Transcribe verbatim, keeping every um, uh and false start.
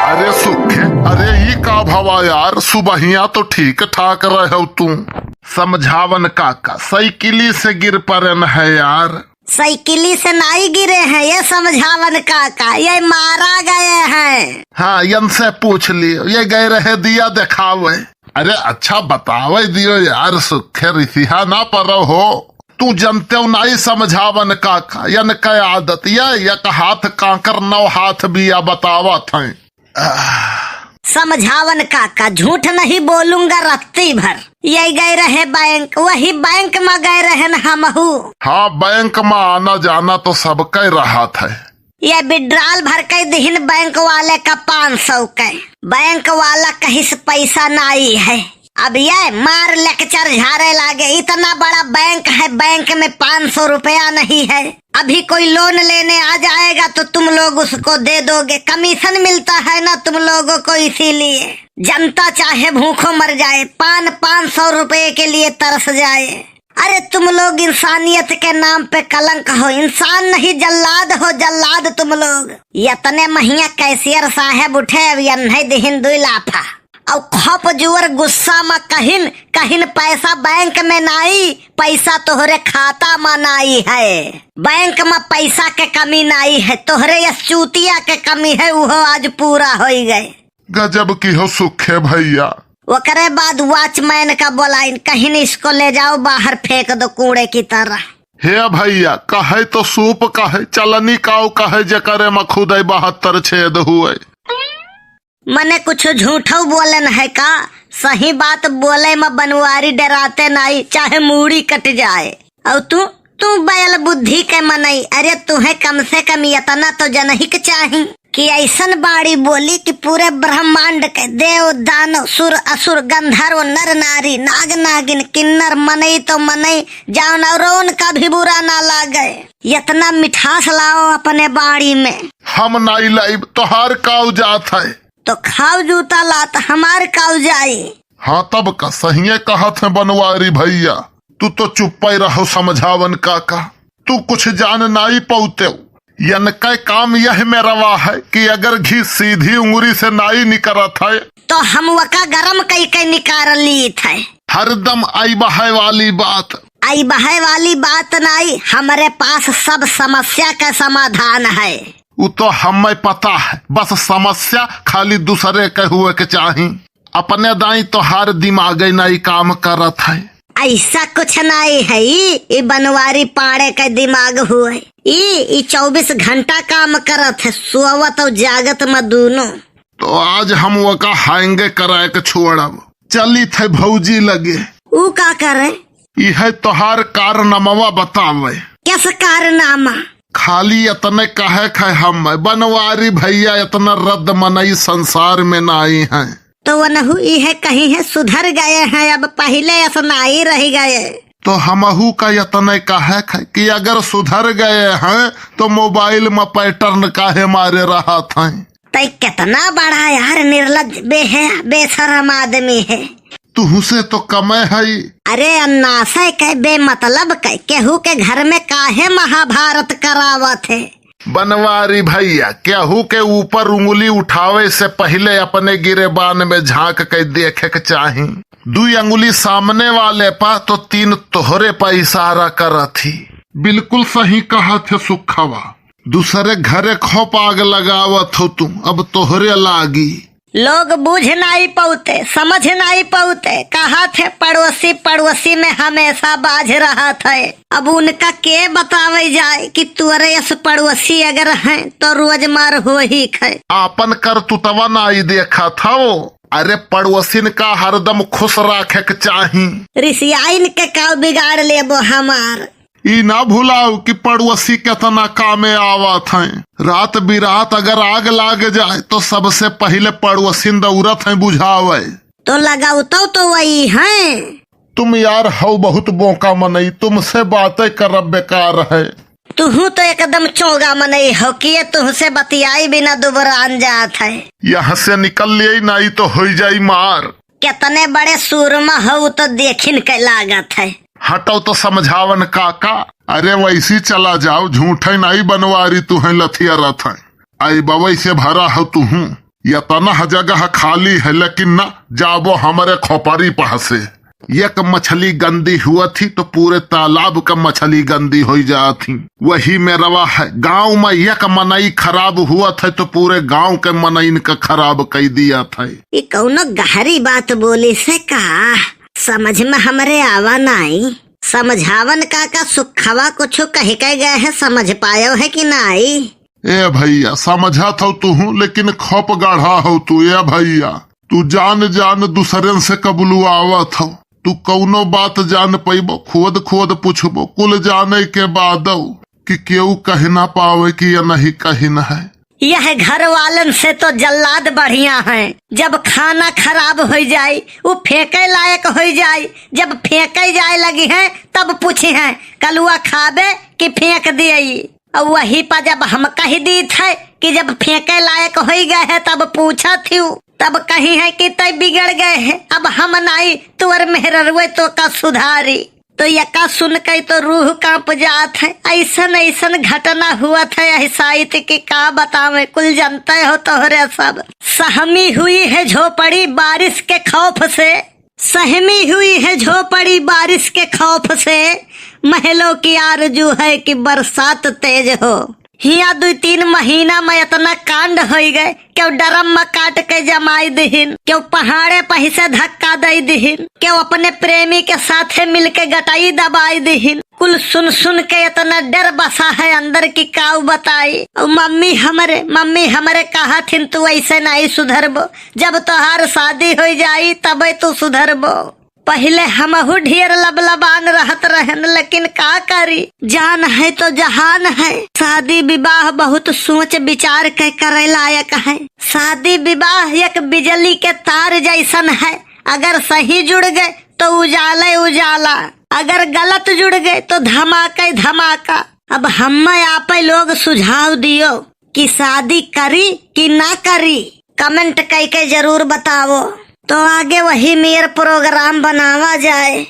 अरे सुखे, अरे ई का भवा यार, सुबहिया तो ठीक ठाक रहो तू। समझावन काका, साइकिली से गिर पड़न है यार। साइकिली से नाई गिरे हैं ये समझावन काका, ये मारा गए हैं। हाँ, यन से पूछ लियो, ये गए रहे दिया देखावे। अरे अच्छा बतावे दियो यार, सुखे रिसिहा ना परो हो। तू जनते हो नाई समझावन काका, यन के आदत ये एक हाथ कांकर नौ हाथ बिया बतावत हैं। समझावन काका, झूठ नहीं बोलूंगा रत्ती भर। ये गए रहे बैंक, वही बैंक में गए रहे न हमहू। हाँ, बैंक में आना जाना तो सबके रहत है। ये withdrawal भर के दिहिन बैंक वाले का पाँच सौ के। बैंक वाला कहिस पैसा नाई है। अब ये मार lecture झारे लागे, इतना बड़ा बैंक है, बैंक में पाँच सौ रुपया नहीं है। अभी कोई loan लेने आ जाएगा तो तुम लोग उसको दे दोगे, commission मिलता है ना तुम लोगों को, इसीलिए। जनता चाहे भूखों मर जाए, पान पाँच सौ रुपये के लिए तरस जाए। अरे तुम लोग इंसानियत के नाम पे कलंक हो, इंसान नहीं जल्लाद हो, जल्लाद तुम लोग। यतने महिया cashier साहेब उठे, अब यन्हे दिहिन दुई लाफा। अउ खप जुअर गुस्सा मा कहिन, कहिन पैसा बैंक में नाई, पैसा तोहरे खाता मा नाई है। बैंक मा पैसा के कमी नाई है, तोहरे यस चूतिया के कमी है, उहो आज पूरा होई गए। गजब की हो सुखे भैया। ओकरे बाद watchman का बोलाइन, कहिन इसको ले जाओ बाहर फेंक दो कूड़े की तरह। हे भैया, कहे तो सूप कहे, चलनी काऊ कहे, जेकरे मा खुदे बहत्तर छेद हुए। मने कुछ झूठौ बोलन है का? सही बात बोले मा बनवारी डराते नाई, चाहे मूड़ी कट जाए। अउ तू, तू बैल बुद्धि के मनई, अरे तुहे कम से कम यतना तो जनही के चाही कि ऐसन बाड़ी बोली कि पूरे ब्रह्मांड के देव, दानव, सुर, असुर, गंधर्व, नर, नारी, नाग, नागिन, किन्नर, मनई तो मनई, जानवरों का भी बुरा ना लागे। यतना मिठास लाओ अपने बाड़ी में। हम नाई लाइब, तोहार काऊ जात है। तो खाओ जूता लात, हमार काऊ जाई। हाँ, तब का सहिए कहत है बनवारी भैया, तू तो चुप्पे रहो समझावन काका, तू कुछ जान नाई पौते। यनके काम यह में रवा है कि अगर घी सीधी उंगली से नाई निकरत है, तो हम वका गरम कई के निकार लीत है। हरदम आई बहाय वाली बात। आई बहाय वाली बात नाई, हमरे पास सब समस्या का समाधान है। उ तो हमें पता है, बस समस्या खाली दूसरे के हुए के चाही। अपने दाई तोहार दिमागे नाई काम करत है। ऐसा कुछ नाई है, ई, ई बनवारी पाड़े के दिमाग हुए। ई, ई चउबीस घंटा काम करत है, सोवत और जागत में दूनो। तो आज हम वका हैंगे कराए के छोड़ब। चली थे भौजी लगे। ऊ का करे? इहे तोहार कारनामवा बतावे। कैसे कारनामा? खाली इतने कहे खे हम, बनवारी भैया इतना रद्द मनई संसार में नाई है। तो वनहु इहे कही है, सुधर गए हैं, अब पहले अस नाई रह गए। तो हमहू का इतने कहे खे कि अगर सुधर गए हैं तो मोबाइल में पैटर्न काहे मारे रहत हैं? तै कितना बड़ा यार निर्लज, बेहया, बेशरम आदमी है। तुहसे तो कमे हई। अरे अन्नासे के बेमतलब के, केहू के घर में काहे महाभारत करावत है? बनवारी भैया, केहू के ऊपर उंगली उठावे से पहिले अपने गिरेबान में झांक के देखे के चाही। दुई अंगुली सामने वाले पा तो तीन तोहरे पा इशारा करत ही। बिल्कुल सही कहत है सुखवा। दूसरे घरे खोप आग लगावत हो तू, अब तोहरे लागी। लोग बूझ नाई पौते, समझ नाई पौते, कहत है पड़ोसी पड़ोसी में हमेशा बाझ रहत है। अब उनका के बतावे जाए कि तोरे यस पड़ोसी अगर हैं तो रोज मार हो ही खे। आपन करतुतवा नाई देखत हो। अरे पड़ोसिन का हरदम खुश राखे के चाही। रिसियाइन के का बिगाड़ लेबो हमार। ई ना भुलाओ कि पड़ोसी केतना कामे आवत हैं। रात बिरात अगर आग लाग जाए तो सबसे पहिले पड़ोसिन दौड़त हैं बुझावे। तो लगावतो तो वही हैं। तुम यार हौ बहुत बोका मनई, तुमसे बातें करब बेकार है। तुहू तो एकदम चोगा मनई हो कि ये तुहसे बतियाई बिना दुबरान जात है। यहाँ से निकल लिए नाई तो होई जाई मार। कितने बड़े सूरमा हो तो देखिन के लागत है। हटो तो समझावन काका। अरे वैसी चला जाओ, झूठे नाई बनवारी तुहें लथिया रथ है। आई बवई से भरा हो तुहूँ। यतना जगह खाली है, लेकिन ना जाबो हमरे खोपड़ी पह से। एक मछली गंदी हुआ थी तो पूरे तालाब का मछली गंदी होई जात थी। वही में रवा है, गांव में एक मनई खराब हुआ था तो पूरे गांव के मनईन का खराब कई दिया था। ये कौनो गहरी बात बोली से का? समझ में हमरे आवा नाई। समझावन काका सुखवा कुछ कह के गए हैं, समझ पायो है कि नाई? ए भैया, समझत हौ तुहूँ, लेकिन खोप गढ़ा हौ तू। ए भैया, तू जान जान दूसरन से कबुलुआवत हौ। तू कौनो बात जान पइबो, खोद खोद पूछबो, कुल जाने के बादौ कि केहू कह ना पावे कि ये नहीं कहिन है। यह घर वालन से तो जल्लाद बढ़िया है। जब खाना खराब होई जाई, उ फेंके लायक होई जाई, जब फेंके जाए लगी है, तब पूछी है, "कलुआ खाबे कि फेंक दिए?" और वही पर जब हम कह दीत है कि जब फेंके लायक होई गए है, तब पूछत हिउ, तब कही है कि तै बिगड़ गए है, अब हम नाई, तुअर मेहररुए तो का सुधारी। तो यका सुन के तो रूह कांप जात है। ऐसन ऐसन घटना हुआ था यह साइत के का बतावे, कुल जानते हो तोहरे सब। सहमी हुई है झोपड़ी बारिश के खौफ से, सहमी हुई है झोपड़ी बारिश के खौफ से, महलों की आरजू है कि बरसात तेज हो। हियां दुई तीन महीना में इतना कांड होई गए, केहू ड्रम में काट के जमाई दिहिन, केहू पहाड़े पही से धक्का दई दिहिन, केहू अपने प्रेमी के साथे मिलके गटाई दबाई दिहिन। कुल सुन सुन के इतना डर बसा है अंदर की काऊ बताई। और मम्मी हमरे, मम्मी हमरे कहा थिन, "तू ऐसे नहीं सुधरबो, जब तोहार शादी होई जाई तबे तू सुधरबो।" पहिले हमहू ढेर लबलबान रहत रहन, लेकिन का करी, जान है तो जहान है। शादी विवाह बहुत सोच विचार के करे लायक है। शादी विवाह एक बिजली के तार जैसन है, अगर सही जुड़ गए तो उजाले उजाला, अगर गलत जुड़ गए तो धमाके धमाका। अब हम्मे आपे लोग सुझाव दियो कि शादी करी कि ना करी, कमेंट कइके जरूर बतावो। तो आगे वही मेर प्रोग्राम बनावा जाए।